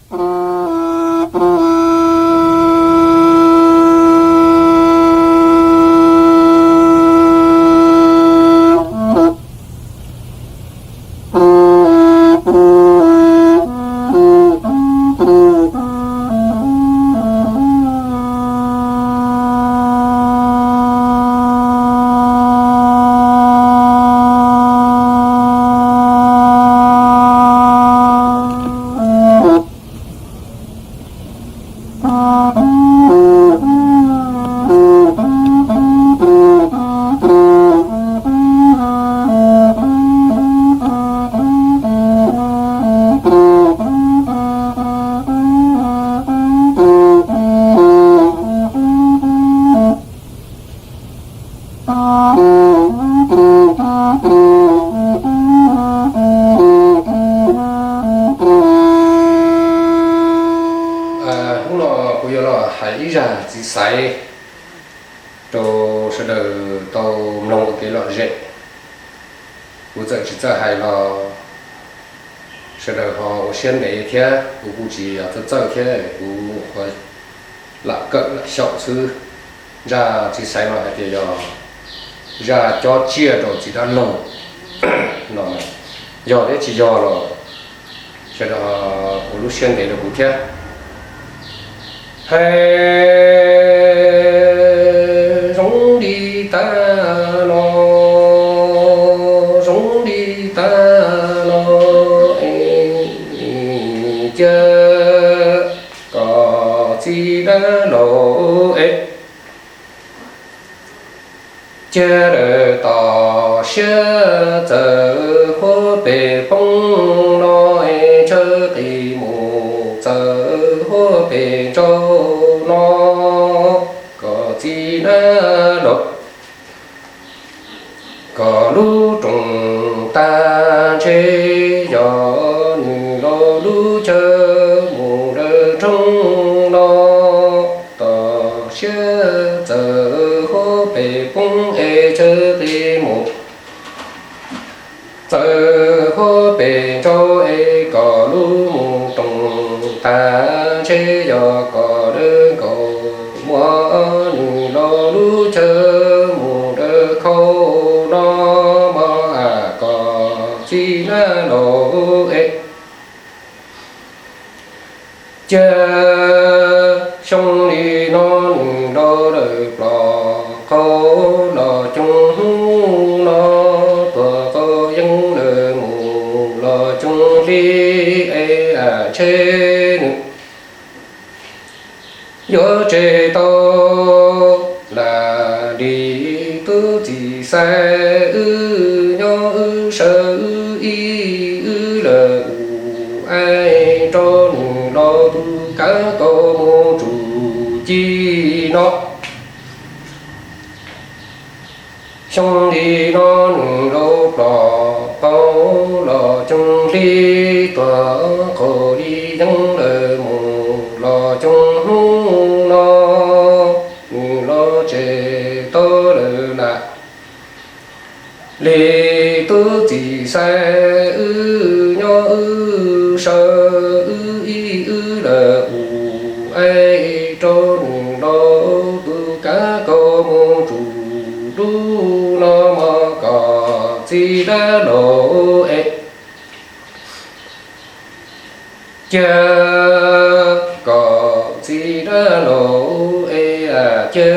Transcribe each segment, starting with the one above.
Hnub no kuv yuav los hais ib zaj txiv xaiv rau sawv daws tau mloog ua kev lom zem. Kuv txawm tsis txawj hais los sawv daws ho ua siab ntev thiab, kuv kuj tsis txawj txawj thiab, kuv lam kawm lam xyaum xwb. Zaj txiv xaiv no hais tias yog zaj cob tsiaj rau txiv dab laug no, yog thiab tsis yog los sawv daws ua lub siab ntev rau kuv thiab. Hais zoo li tag no, zoo li tag no es, cia kom txiv dab laug es, cia lawm tom siab txawm huab pes poob no es, tsawv qis mus txawm huab pes ntsauv no, kom txiv dab laug kom lub rooj tag ntshe yog nws los lub chaw mus dawm roob no, tom siab txawm huab pes poob es, tsawv qis mus txawm huab pes ntsauv es, kom lub mus rooj tag ntshe yog kom dawm nkaus muag, nws los lub chaw mus dawm khau no mog, kom txiv dab laug es. Cia xyoo li no nws los lawm plob qau los coob hnub no, tuag qau yeeb lawm mus los coob hli es, ntshe nws yuav tseg tau lam li tub txiv xaiv wb nyob wb sawv wb ib wb lawm, ua rau nws los tus kav kaus mus tsuj ci no. Xyoo li no nws los plob qau los coob hli, tuag qau li yeeb lawm mus los coob hnub no, nws los tseg tau lawm lam li tub txiv xaiv wb nyob wb sawv wb ib wb lawm, ua rau nws los tus kav kaus mus tsuj lub no mog, kom txiv dab laug es. Cia kom txiv dab laug es, cia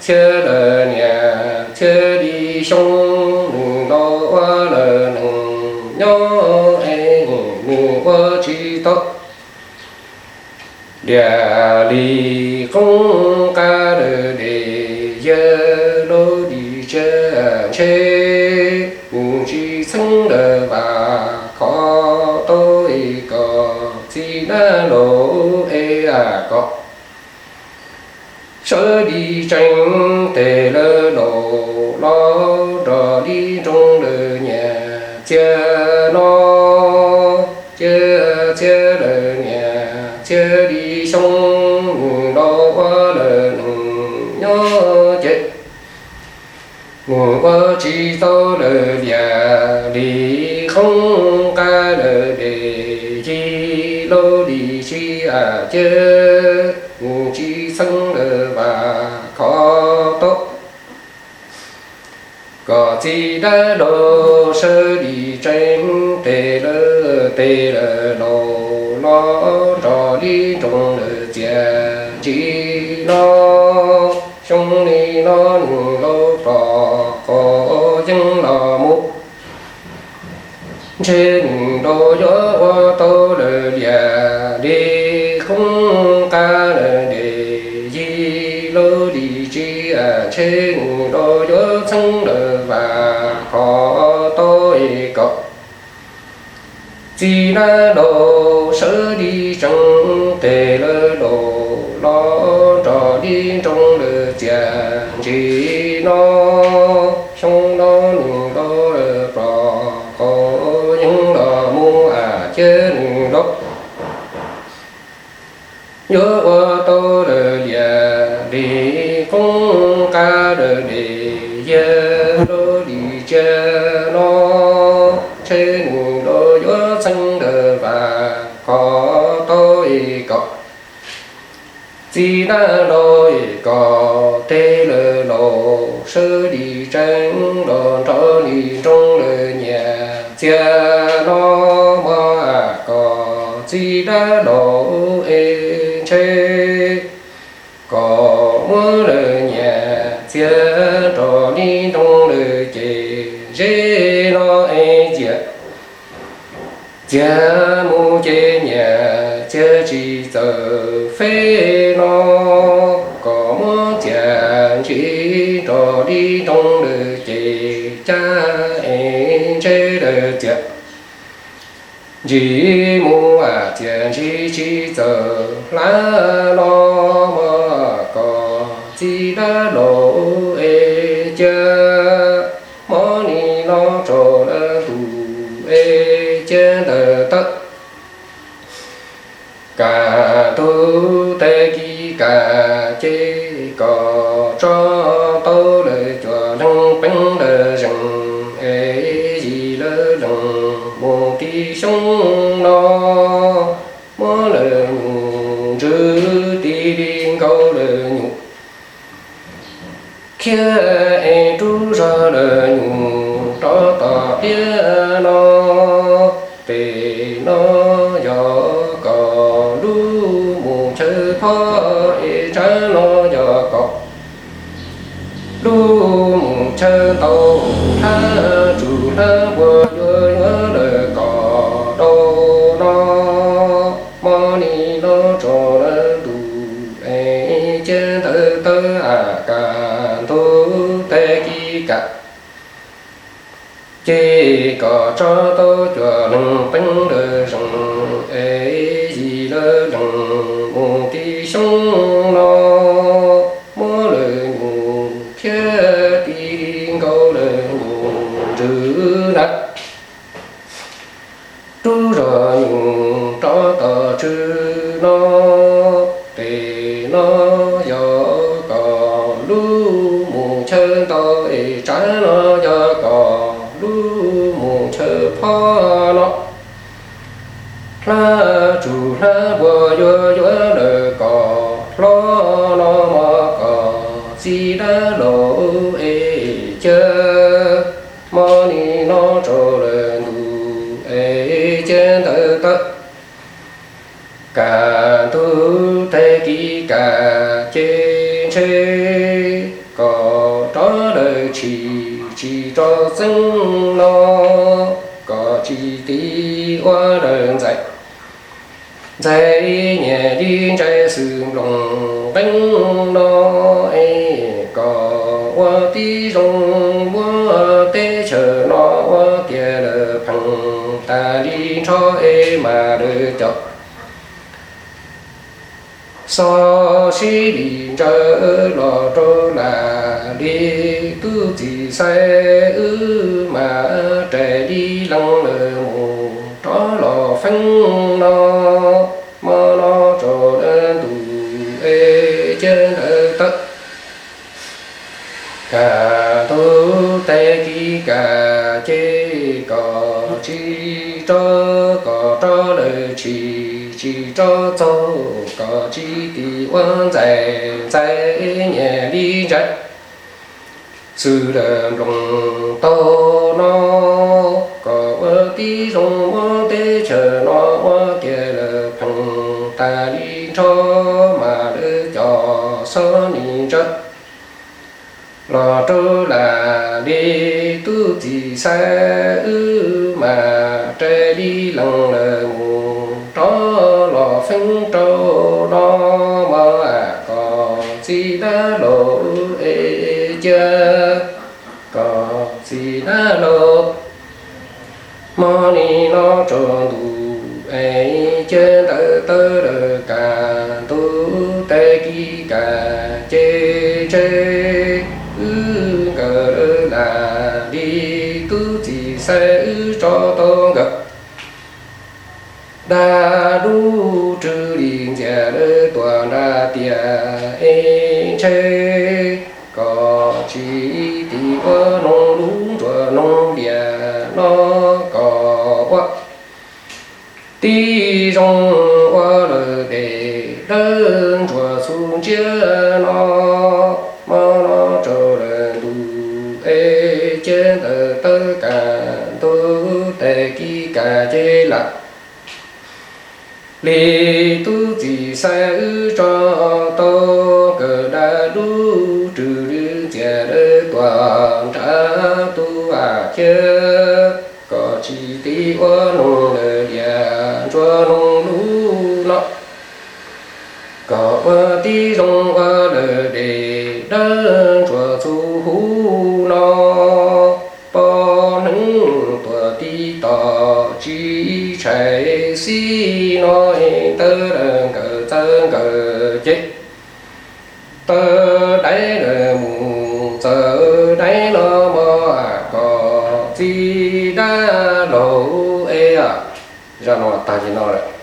txhia lawm niam txhia li xyoo, nws los ua lawm neeg nyob es, nws ua tsis tau liam li qoob qab lawm dej, yawg laus li tsiaj ntshe nws tsis txheeb lawm vam khov tau es, kom txiv dab laug es, kom sawv li tsees tes lawm laus los nrog li nroo lawm niam txhia no. Cia txhia lawm niam txhia li xyoo, nws los ua lawm neeg nyob ces, nws ua tsis tau lawm liam li qoob qab lawm dej, yig lub lis tsib a ciav, nws tsis txheeb lawm vam khov tau. Kom txiv dab laug sawv dim tsees tes lawm, tes lawm laus los nrog li nroo lawm txiaj ntsim no. Xyoo li no nws laus pom qhov yeeb los mus, ntshe nws nrau yuav ua tau lawm liam li qoob qab lawm ntes yig lub lis tsib a, ntshe nws nrau yuav txheeb lawm vam khov tau es kom txiv dab laug sawv dim tsees tes lawm laus los nrog li nroo lawm txiaj ntsim no. Xyoo no nws laus pom qhov yeeb los mus a ciav nws laus yuav ua tau lawm liam li qoob qab lawm ntes yig lub lis tsib no, ntshe nws nrau yuav txheeb lawm vam khov tau es kom txiv dab laug es kom tes lawm laus sawv dim tsees los nrog li nroo lawm nyias txiaj no. Mog a, kom txiv dab laug es ntshe kom muab lawm nyias txiaj nrog li nroo lawm ces ze no es txiaj, txiaj mus ces nyias txiaj tsis txawm feb no. Kom muab txiaj ntsim nrog li nroo lawm ces cab es ntshe lawm txiaj ntsim mus a ciaj ntsim tsis txawm hlab no. Mog kom txiv dab laug es cia, mob li no tsaus lawm ntuj es cia ntawm tawb. Kaj ntug tes kis kaj ces kom tso tau lawm cuaj leeg peeb lawm zees es yim lawm lees mus ti xyoob no. Muab lawm nyuj ntswg ti li nkaus lawm nyuj khiav es rub zog lawm nyuj rov tom tiaj no. Tes no yog kom lub mus chaw phob es tsav no yog kom lub mus chaw ntau, hlab tsuj hlab npua yuav yuav lawm kom dau no. Mob li no tsaus lawm ntuj es cia ntawm tawb a kaj ntug tes kis kaj ces kom tso tau cuaj leeg peeb lawm zees es yim lawm lees mus ti xyoob no. Muab lawm nyuj khiav ti li nkaus lawm nyuj ntswg na. Rub zog nyuj rov tom tswg no. Tes no yog kom lub mus chaw ntau es tsav no yog kom lub mus chaw phob no. Hlab tsuj hlab npua yuav yuav lawm kom hlob no mog kom txiv dab laug es cia. Mob li no tsaus lawm ntuj es cia ntawm tawb kaj ntug tes kis kaj ces ntshe kom rov lawm tshis tsis tso txeeb no. Kom tsis tiv ua lawm ntxais, ntxais nyias li ntxais xwm nplooj nqeeb no es kom ua tib zoo muab teb chaws no ua tiag lawm pheej tas li nrho es mas lawm cov xov sib li ntsawv los rau lam li tub txim xaiv wb mas rais li lees lawm mus rov los feeb no. Mob no tsaus lawm ntuj es cia ntawm tawb kaj ntug tes kis kaj ces kom tsis tso, kom rov lawm tshis tsis tso txog, kom tsis tim ua ntxhais ntxhais nyiam li ntxhais. Xws li nploos taug no, kom ua tib zoo muab teb chaws no ua kiag lawm pheej tas li nrho, mas lawv cov xob nis ntsaws los rau lam li tub txim xaiv wb mas rais li lees lawm mus rov los feeb rau no mog. Kom txiv dab laug es cia, kom txiv dab laug mog nim no tsaus ntuj es cia ntawm tawb lawm, kaj ntug tais kis kaj ces ntshe wb nkawd lawm lam li tub txim xaiv wb tso tau nkawd. Dab lub rwg li ntxias lawv tuaj nram tiaj es ntshe kom tsis tim ua noog lub ntsuag noog liam no, kom ua tib zoo ua lawm dej dawb ntsuag txhuv ntsiab no mog no tsaus lawm ntuj es cia ntawm tawb kaj ntug tais kis kaj ces lam li tub txim xaiv wb tso tau nkawd. Dab lub rwg li ntxias lawv tuaj nram tub vaj khiav, kom tsis tim ua noog lawm liam ntsuag noog lub no, kom ua tib zoo ua lawm dej dawb ntsuag txhuv huv no. Poj neeg tuaj tib tom tsis tshais xib no, tawb lawm nkawd txawv nkawd ces tawb daiv lawm mus txawv daiv no mog. Kom txiv dab laug es, zaj no tag li no lawm.